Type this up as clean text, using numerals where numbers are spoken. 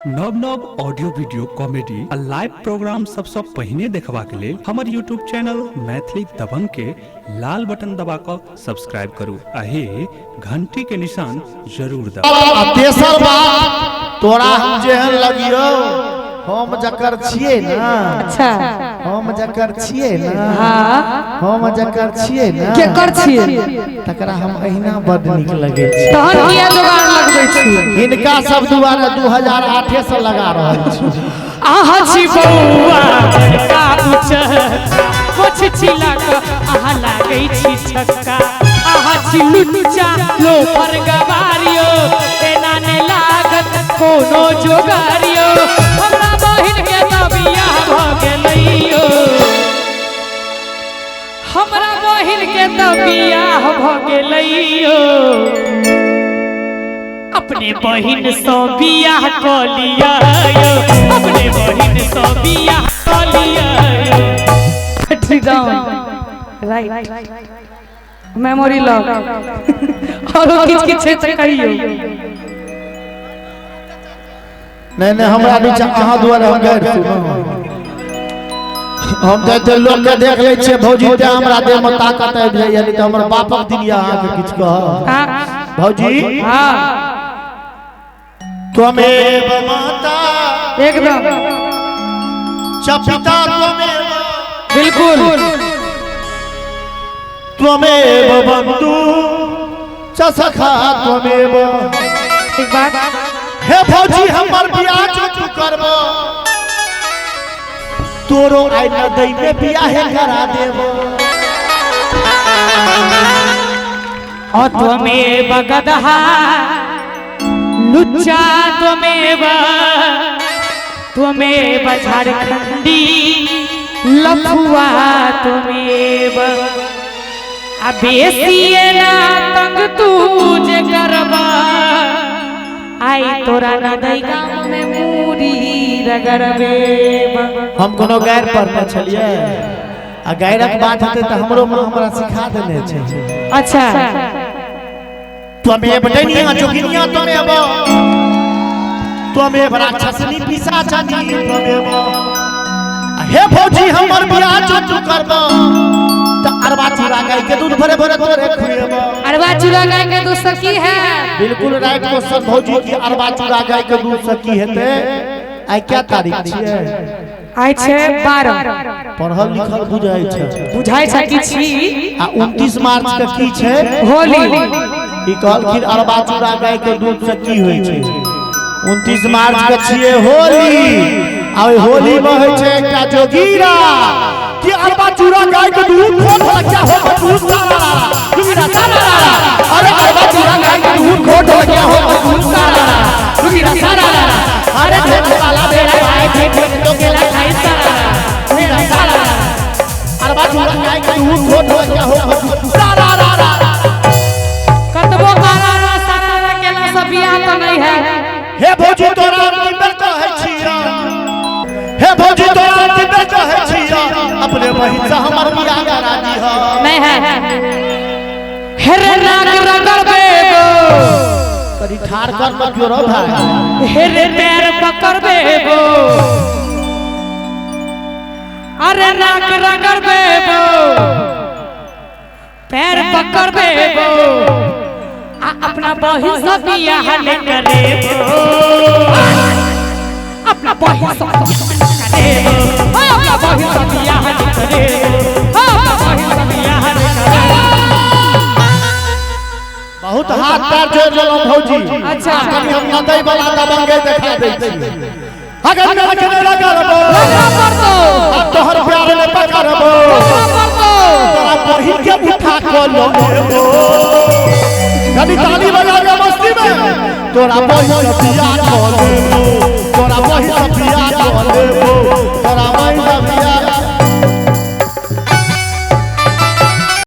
नव नव audio video comedy आ लाइव प्रोग्राम सबसँ पहिने देखबाक लेल हमर यूट्यूब चैनल मैथिली दबंग के लाल बटन दबा कऽ सब्सक्राइब करू आ हे घंटी के निशान जरूर दबाउ। आ तेसर बात, तोरा हम जेहन लगियो, हम जकर छियै ना। अच्छा। हम जकर छियै ना। हाँ। हम जकर छियै ना। केकर छियै? तकरा हम अहिना बड नीक लगै छै। तहन किया जोगाड़ लगबै छी? हिनका सब दुआरे 2008 से लगा रहल छी। अहाँ छी बौआ बड़का उच्च, कुछ छिलक अहाँ लागै छी छक्का। अहाँ छी लुच्चा लोफर गवारियो, एना ने लागत कोनो जोगारियो। हमरा बहिन के तऽ बियाह भऽ गेलैयो, हमरा बहिन के तऽ बियाह भऽ गेलैयो। अपने बहिन सँ बियाह कऽ लिअ यौ, अपने बहिन सँ बियाह कऽ लिअ यौ। Right, memory lock. औरो किछ किछ छै तऽ कहियौ। नहीं नहीं, हमरा नीचा अहाँ दुआरे हम गारि सुनू। हम तऽ एते लोक के देख लै छियै भौजी, तें हमरा देह में ताकत आबि जाइए, नहीं तऽ हमर बापक दिन यऽ अहाँके किछु कहब। हाँ। भौजी। हाँ। त्वमेव माता। एकदम। च पिता त्वमेव। बिल्कुल। त्वमेव बंधु च सखा त्वमेव। एक बात। हे भौजी, हमर बियाह जो तू करब, तोरो आइ नदई में बियाहे करा देब। त्वमेव गदहा लुच्चा त्वमेव, त्वमेव झारखंडी लफुआ त्वमेव। आ बेसी एना तंग तू जे करबा, आई तोरा नदई गाम में मूरी रगड़बे। हम कोनो गारि पढ़ने छलियै? आ गायरक बात हेतै तऽ हमरो माँ हमरा सिखा देने छै। अच्छा। त्वमेव डैनिया जोगिनिया त्वमेव, त्वमेव राक्षसनी पिशाचनी त्वमेव। आ हे भौजी, हमर बियाह जो तू करब तऽ अरबा चूड़ा गाय के दूध भरे भरे तोरे खुएब। अरबा चूड़ा गाय के दूध से की है? बिल्कुल राइट क्वेश्चन भौजी की अरबा चूड़ा गाय के दूध से की हेतै? आइ क्या तारीख छियै? आइ छै 12। पढ़ल लिखल बुझाइ छै। बुझाइ छै कि छी। आ 29 मार्च के की छै? होली। ई कहलखिन अरबा चूड़ा गाय के दूध से की होइ छै? 29 मार्च के छियै होली, आ ओहि होली में होइ छै एकटा जोगीरा कि अरबा चूड़ा गाय के दूध खोट होला क्या हो दूध सारा जोगीरा सारा। अरे अरबा चूड़ा गाय के दूध खोट होला क्या हो दूध सारा जोगीरा सारा। अरे ठेठ वाला बेड़ा खाए ठेठ तो केला खाई सारा जोगीरा सारा। अरबा चूड़ा गाय के दूध खोट होला क्या हो दूध सारा रा रा। कतबो काला रा सारा रा केला से बियाह तऽ नहीं है। हे भौजी तोरा अंतिम बेर कहै छिया, हे भौजी तोरा अंतिम बेर कहै छिया, अपने बहिन से हमर बियाह करा दीह। नहीं है। हेरे नाक रगड़बे गो, करी ठार कर मत क्यों रहो भाई। हेरे पैर पकड़बे गो, अरे नाक रगड़बे गो, पैर पकड़बे गो, आ अपना बहिन से बियाह ने करेबो। अपना बहिन से बियाह ने करेबो, अपना बहिन से बियाह ने करेबो, अपना बहिन से बियाह ने करेबो। बहुत हाथ पैर जोड़ लेलहुँ भौजी। अच्छा। कनी हम नदई वाला दबंगे देखा दै छी। अगर नरक ने रगड़बो, पकड़ा पड़तो, आ तोहर प्यार ने पकड़बो, पकड़ा पड़तो, तोरा बहिन के उठा कऽ लऽ लेबो। कनी ताली बजा के मस्ती में तोरा बहिन से बियाह कऽ लेबो, तोरा बहिन से बियाह कऽ लेबो, तोरा बहिन से बियाह।